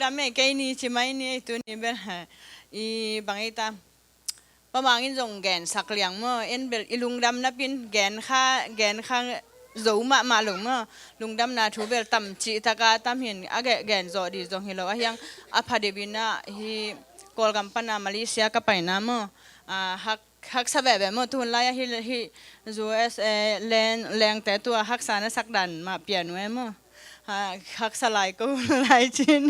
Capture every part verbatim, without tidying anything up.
tam ei, kei ni ci mai ni ei, tuni bel. I bang ei ta, Pa Mang in zong gensak liang maw, en bel i lungdam napin gen kha, gen kha zo mahmah lo maw. Lungdamna thu bel tam cih taka tam hin a ge-, gen zawh dih zong hi lo, a hiang a pha deuh in ah hi Kawlgam pana Malaysia ka paina maw. Ah, hak, haksa veve maw, tu hun lai-ah hi, hi U S A leng, lengte tu a haksa na sak dan mah pian uh e maw. Ha, haksa lai ko lai cin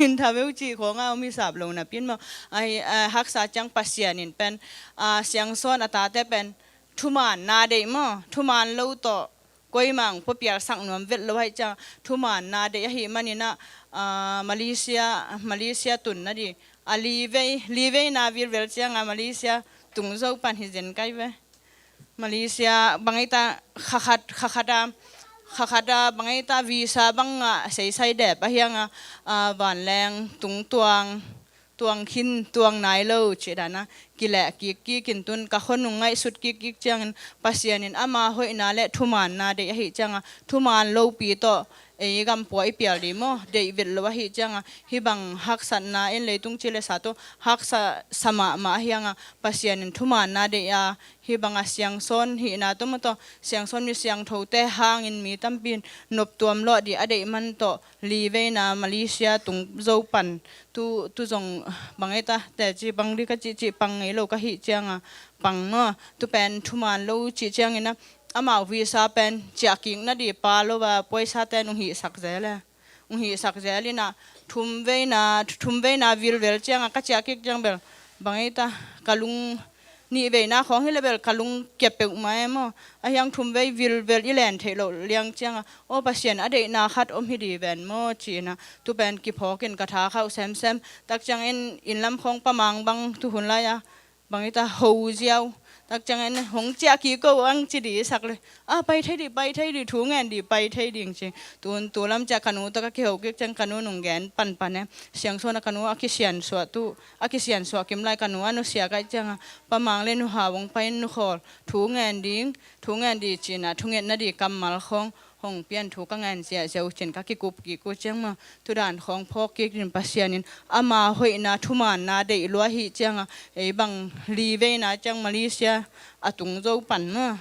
in tha veu cih khawng a om hisap lo napin maw. Ai, a, haksa ciang Pasian in pen, a, Siangsawn a tate pen thuman na deih maw, thuman lo tawh koimah hong puapialsak nuam vet lo ahih ciang thuman na deih ahih manin ah, a, Malaysia, Malaysia tun na dih. A li vei, li veina vilvel ciang a Malaysia tung zo pan hi zen kai ve. Malaysia bang ei ta kha khat, kha khat a, kha khat a bang ei ta visa bang a seisai dep a hiang a, a, vanleng tung tuang, tuang khin, tuang nai lo cih dan a kileh kik kik in tun ka khua nung ngaihsut kik kik ciangin Pasian in ama hoihna le thumanna deih ahih ciang a thuman lopi tawh ei gam pua i pial dih maw, deih vet lo ahih ciang a, hih bang haksatna en leitung ci le sa tawh haksa sa mahmah a hiang a, Pasian in thumanna deih a, hih bang a Siangsawn hihna tawh maw tawh, Siangsawn mi siangthote hangin mi tampi in noptuam lawh dih a deih man tawh, li veina Malaysia tung zo pan, tu, tu zong bang ei ta, teci bang dih ka cih cih pang ngei lo ka hih ciang a, pang maw, tu pen thuman lo cih ciangin a, amau visa pen ciah kik na dih pa lo a, puaisate nung hihsak zel e. Hong hihsak zel in ah, thum veina, thum veina vilvel ciang a ka ciah kik ciang bel, bang ei ta, ka lung, nih veina khawng hi le bel ka lung kia peuhmah e maw. A hiang thum vei vilvel i len theih loh liang ciang a, aw Pasian a deihna khat om hi dih ven maw ci in ah, tu pen kiphawk in ka tha khauh semsem. Tak ciang in, inn lam khawng Pa Mang bang tu hun lai a, bang ei ta ho ziau. Tak ciang in hong ciah kik ko ang ci dih sak le. A, pai thei dih, pai thei dih, thu ngen dih, pai thei ding ci. Tun, tu lam ciah ka nu tawh ka kiho kik ciang ka nu nung gen panpan e. Siangsawn a ka nu a kisiansuah tu, a kisiansuah kim lai ka nu a nusia kaih ciang a. Pa Mang le Nu Hau hong pai in Nu Khawl. Thu ngen ding, thu ngen dih ci in ah, thungetna dih kammal khawng hong pian thu ka ngen ziahziah uh cin ka kikup kik uh ciang maw. Tudan khawng phawk kik din Pasian in ama hoihna thumanna deih lua ahih ciang a, ei bang li veina ciang Malaysia a tung zo pan maw.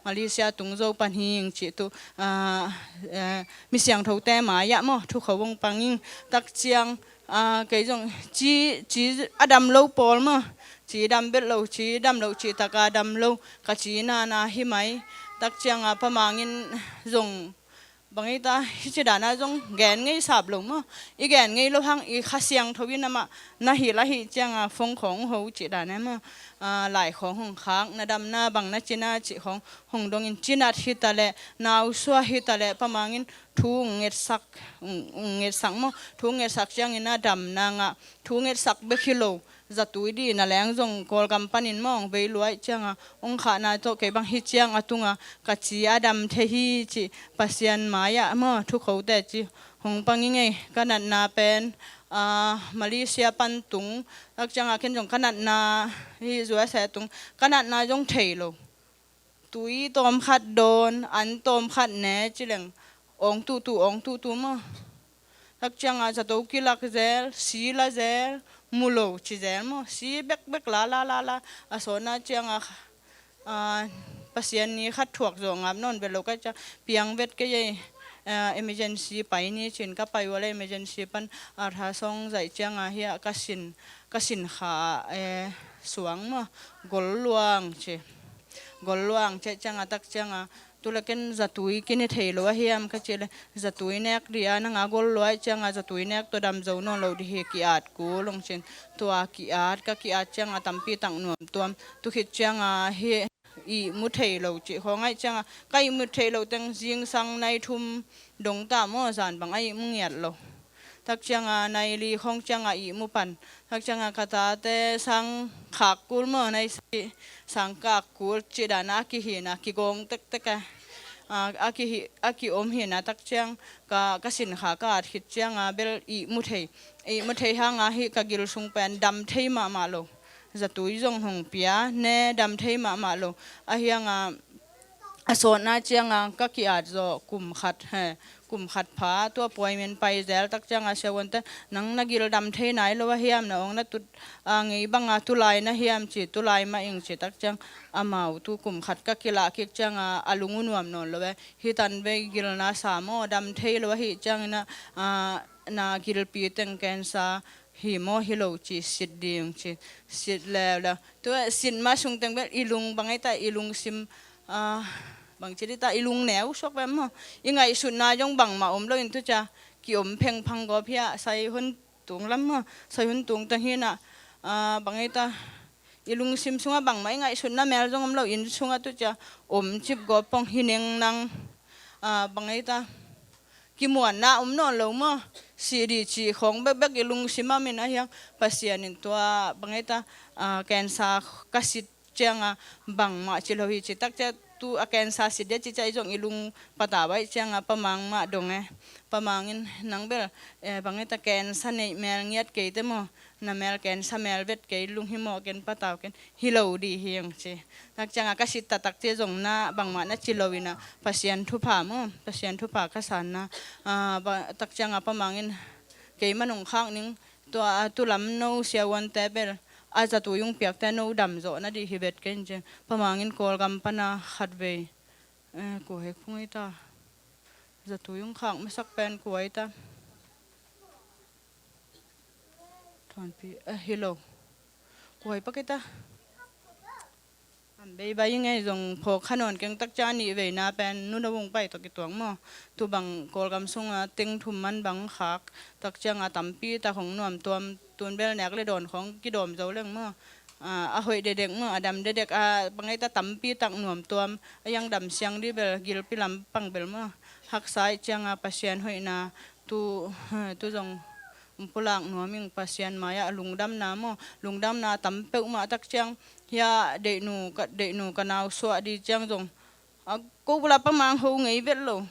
Malaysia a tung zo pan hing cih tu, a, a, mi siangthote mai-ah maw, thu kho hong pang ing tak ciang, a, kei zong ci, ci a dam lo pawl maw, ci dam bet lo, ci dam lo, ci taka dam lo, ka ci nana hi mai. Tak ciang a Pa Mang in zong bang ei ta, hi ci dan a zong gen ngei sap lo maw. I gen ngei lo hang i Kha Siangtho in amah na hilh ahih ciang a phone khawng ho ci dan e maw. A, lai khawng hong khak, na damna bang na cina cih khawng hong dong in, cinat hi ta leh, nausuah hi ta leh, Pa Mang in thu hong ngetsak, hong, hong ngetsak maw. Thu hong ngetsak ciangin a damna ngah, thu ngetsak bek hi lo, zatui dih na leng zong Kawlgam panin maw hong vei lua ahih ciang a, hong khahna tawh kei bang hi ciang a tung a, ka ci a dam thei hi cih Pasian mai-ah maw, thu kho teci hong pang ing ei. Ka natna pen, a, Malaysia pan tung, tak ciang a ken zong ka natna hi U S A tung, ka natna zong thei lo. Tui tawm khat dawn, an tawm khat ne ci leng, awng tuhtuh, awng tuhtuh maw. Tak ciang a zato kilak zel, si la zel, mu lo ci zel maw. Si bekbek la, la, la, la. A sawtna ciang a, a, Pasian ni khat thuak zawh ngap nawn vet lo ka ciang, piang vet kei ei, a, emergency pai ni cin ka pai uh a le emergency pan ultrasound zaih ciang a hiah ka sin, ka sin kha, e, suang maw, gol luang ci. Gol luang ci ciang a, tak ciang a, tu le ken zatui kine thei lo a hiam ka ci le, zatui nek dih a, nang a gol luai ciang a zatui nek tawh dam zo nawn lo dih hi, ki-at kul hong cin. Tua ki-at, ka ki-at ciang a tampi tak nuam tuam. Tu khit ciang a hi ihmu thei lo cih khawng ahih ciang a, ka ihmu thei lo teng zingsang nai thum dong ta maw, zan bang a ihmu ngiat lo. Tak ciang a nai li khawng ciang a ihmu pan. Tak ciang a ka tate sang khak kul maw, nai si sang khak kul cih dan a kihina, kigawng tektek a. A, a kihi, a kiom hina, tak ciang ka, ka sin kha ka at khit ciang a bel ihmu thei. Ihmu thei hang a hi ka gil sung pen dam thei mahmah lo. Zatui zong hong pia, ne dam thei mahmah lo. A hiang a, a sawtna cianga ka ki-at zawh kum khat, he, kum khat pha, tua puaimen pai zel tak cianga siavuante, nang na gil dam thei nai lo a hiam, na awng na tut, a, ngei banga tulai na hiam ci, tulai mah ing ci tak ciang, amau tu kum khat ka kilah kik cianga a lung uh nuam nawn lo e, hi tan vei gilna sa maw, dam thei lo ahih ciangin a, a, na gilpi teng cancer hi maw hi lo ci sit ding ci, sit leuleu. Tua sit mah sungteng bel i lung bang ei ta i lungsim, a, bang ci di ta i lung neu suak bel maw. I ngaihsutna zong bangmah om lo in tu cia ki-om phengphang gawp hi a, sai hun tung lam maw, sai hun tung teng hi na, a, bang ei ta i lungsim sungah bangmah i ngaihsutna mel zong om lo, inn sungah tu cia om cip gawp pong hi neng nang, a, bang ei ta kimuanna om nawn lo maw. Sih dih cih khawng bekbek i lungsim a min a hiang Pasian in tua bang ei ta, a, cancer ka sit cianga bangmah ci lo hi ci tak cia tu a cancer sit dia ci cia i zong i lung patau aih cianga Pa Mang mah dong e. Pa Mang in nang bel, e, bang ei ta cancer neih mel ngiat kei te maw, na mel cancer mel vet kei lung hi maw, ken patau ken hi lo dih hi ang ci. Tak cianga ka sit taktak cia zong na bangmah na ci lo ina Pasian thupha maw, Pasian thupha ka sanna, a, ba, tak cianga Pa Mang in kei manung khak ning tua, a, tulam no siavuante bel a zatui ung piakte no dam zawh na dih hi vet kei in ci. Pa Mang in Kawlgam pana khatvei, e, kua hek phung ei ta zatui ung khak masak pen kua ei ta. Thuanpi, eh, hi lo. Kua hi pak i ta. Am bei bai i ngei zong phawk kha nawn keng tak cia nih veina pen nuna vung pai tawh kituang maw. Tu bang Kawlgam sunga teng thum man bang khak tak cianga tampi tak hong nuam tuam, tun bel nek le dawn khawng kidawm zo leng maw. A, a hoih dedek maw, a dam dedek, a, bang ei ta tampi tak nuam tuam, a yang dam siang di bel gilpi lam pang bel maw. Haksa aih cianga Pasian hoihna tu, tu zong pulak nuam ing Pasian mai-ah lungdamna maw, lungdamna tam peuhmah tak ciang, hia deihnu ka, deihnu ka nau suah di ciang zong, a, ko bula Pa Mang ho ngei vet lo.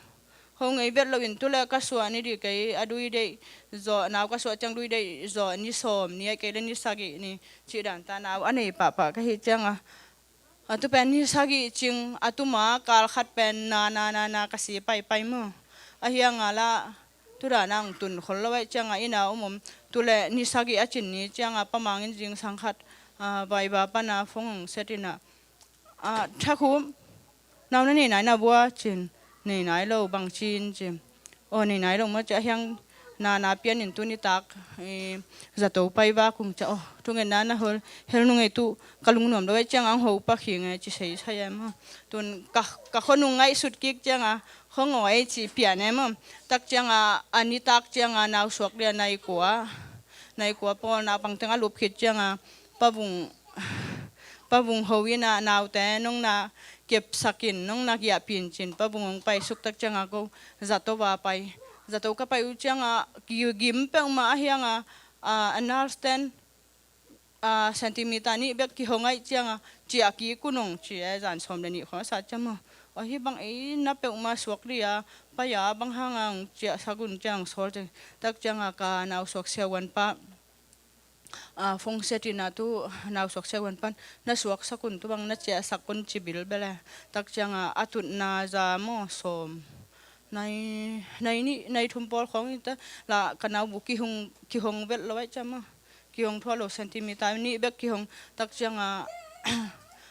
Ho ngei vet lo in tu le ka suah ni di kei a dui deih zawh, nau ka suah ciang dui deih zawh ni sawm ni aih kei le ni sagih ni cih dan ta nau a nei pahpah ka hi cianga, a tu pen ni sagih cing, a tu ma kal khat pen na, na, na, na ka si paipai maw. A hianga la, tu dana ang tun khol lo aih cianga ina om om. Tu le ni sagih a cin ni cianga Pa Mang in zingsang khat, a, vaiva pana phone ang set ina, a, thakhum, nau na nei nai na bua cin, nei nai lo bang cin cin. Aw, nei nai lo maw ci a hiang na, na pian in tu nitak, eh, zato pai va kung cia, aw, thungetna na hol, hel nung ei tu, ka lungnuam lo ei ciang ang ho pa khing ei ci sei sai ei maw. Tun ka, ka khonung ngaihsut kik cianga, khongaw ei ci pian ei maw. Tak cianga, a nitak cianga, nau suak dia nai kua, nai kua pawl naupang teng a lup khit cianga, Pa Vung, Pa Vung ho ina naute nong na kepsak in, nong na giahpin cin, Pa Vung hong pai suk tak cianga ko zato va pai. Zato ka pai uh cianga, ki-, gim peuhmah a hianga, a, a nurse ten, a, centimeter nih bek kihong aih cianga, ciah kik un ong ci e, zan sawm le nih khong a sat ciang maw. Ahi bang ei na peuhmah suak dia, pai a bang hanga hong ciahsak un ciang sawl ciang. Tak cianga ka nau suak siavuan pa, a, phone set ina tu, nau suak siavuan pan, na suaksak un tu bang na ciahsak un ci bilbel e. Tak cianga, a tutna za maw sawm. Nai, nai nih, nai thum pawl khong in ta, la ka nau bu kihong, kihong vet lo aih ciang maw. Kihong thuah lo centimeter nih bek kihong tak cianga,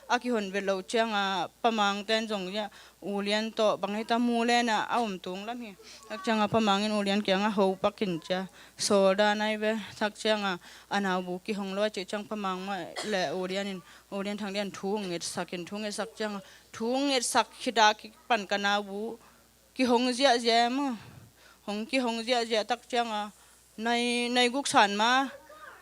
a kihon vet lo cianga, Pa Mang ten zong ia, U Lian tawh bang hita mu lena a om tung lam hi. Tak cianga Pa Mang in U Lian kianga ho pakin cia. Sawl dan ai ve, tak cianga a nau bu kihong lo a cih ciang Pa Mang mah le U Lian in, U Lian Thang Lian thu ngetsak in, thu ngetsak cianga, thu ngetsak khita kipan ka nau bu kihong ziahziah maw. Hong kihong ziahziah tak cianga, nai, nai guk san ma,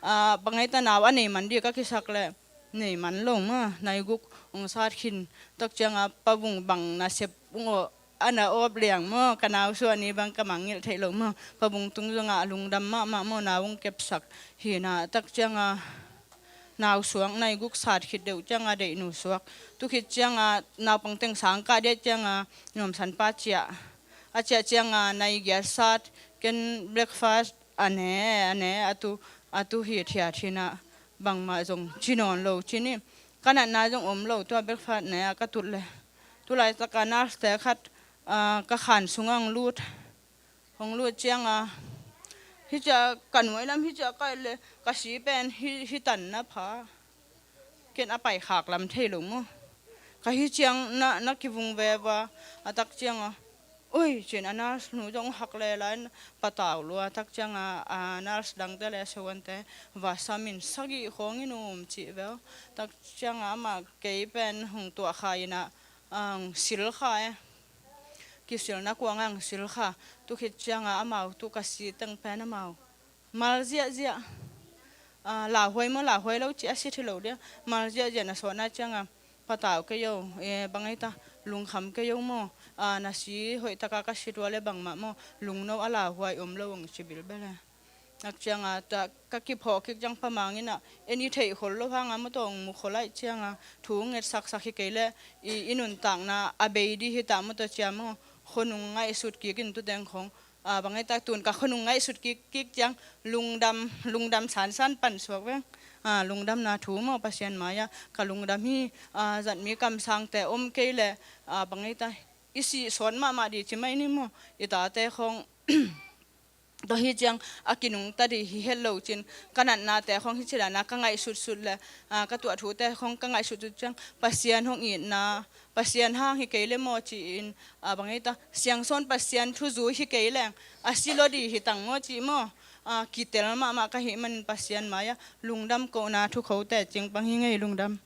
a, bang hita nau a nei man di ka kisak le, nei man lo ma, nai guk hong sat khin, tak cianga Pa Vung bang nasep ung aw, a na awp liang maw, ka nau suah ni bang ka mangngilh theih lo maw, Pa Vung tung zonga a lungdam mahmah maw, nau hong kepsak hina, tak cianga nau suak, nai guk sat khit deuh cianga deihnu suak, tu khit cianga naupang teng sang kah dia cianga nuamsan pa ciah, a ciah cianga nai giat sat, ken breakfast a ne, a ne, a tu, a tu hi thiat hina, bangmah zong ci nawn lo, ci ni, ka natna zong om lo, tua breakfast ne a ka tut le, Tulaitak a nurse te khat, ah, ka khan sungah hong lut, hong lut ciang a, hih ciang ka nuai lam hih ciang ka et leh ka si pen hih, hih tan na pha. Ken a paikhak lam thei lo maw. Ka hih ciang na, na kivung veva, a tak ciang a, "Oi," ci-in a nurse nu zong hak lela in patau lua. A tak ciang a, a nurse dangte le suante va samin, "Sagih khawng in um," ci ve aw. Tak ciang a amah kei pen hong tuah kha in a, ang sil kha e. Kisilna kuang ang sil kha. Tu khit ciang a amau tu ka si teng pen amau mal ziahziah. Ah, lauhuai maw, lauhuai lo ci a sit hi lo dia. Mal ziahziah na sawtna ciang a, "Patau kei o, eh, bang ei ta, lungkham kei o maw. Ah, na si hoih taka ka sit ua le bangmah maw, lungno a lauhuai om lo," ang ci bilbel e. Nak ciang a, ta, ka kiphawh kik ciang Pa Mang in a, en i theih khol lo hang a maw, tawh hong mu khol ahih ciang a, thu nget saksak hi kei leh, i, i nuntakna a bei dih hi ta maw, tawh ciang maw, khuanung ngaihsut kik in tu teng khawng. Ah, bang ei ta, tun ka khuanung ngaihsut kik, kik ciang, lungdam, lungdam sansan pan suak veng. Ah, lungdamna thu maw, Pasian mai-ah ka lungdam hi. Ah, zat mi kamsangte om kei leh, ah, bang ei ta, i sih sawn mahmah dih ci mai ni maw, i tate khawng. Tua hi ciang a kinungta dih hi het lo cin, ka natnate khawng hi ci dan a ka ngaihsutsut leh, ah, ka tuah thute khawng ka ngaihsutsut ciang, Pasian hong itna, Pasian hang hi kei leh maw ci-in, ah, bang ei ta, siangsawn Pasian thu zui hi kei leng, a si lo dih hi tang maw ci maw, ah, kitel mahmah ka hih manin Pasian mai-ah lungdam kohna thu kote cing pang hi ngei, lungdam.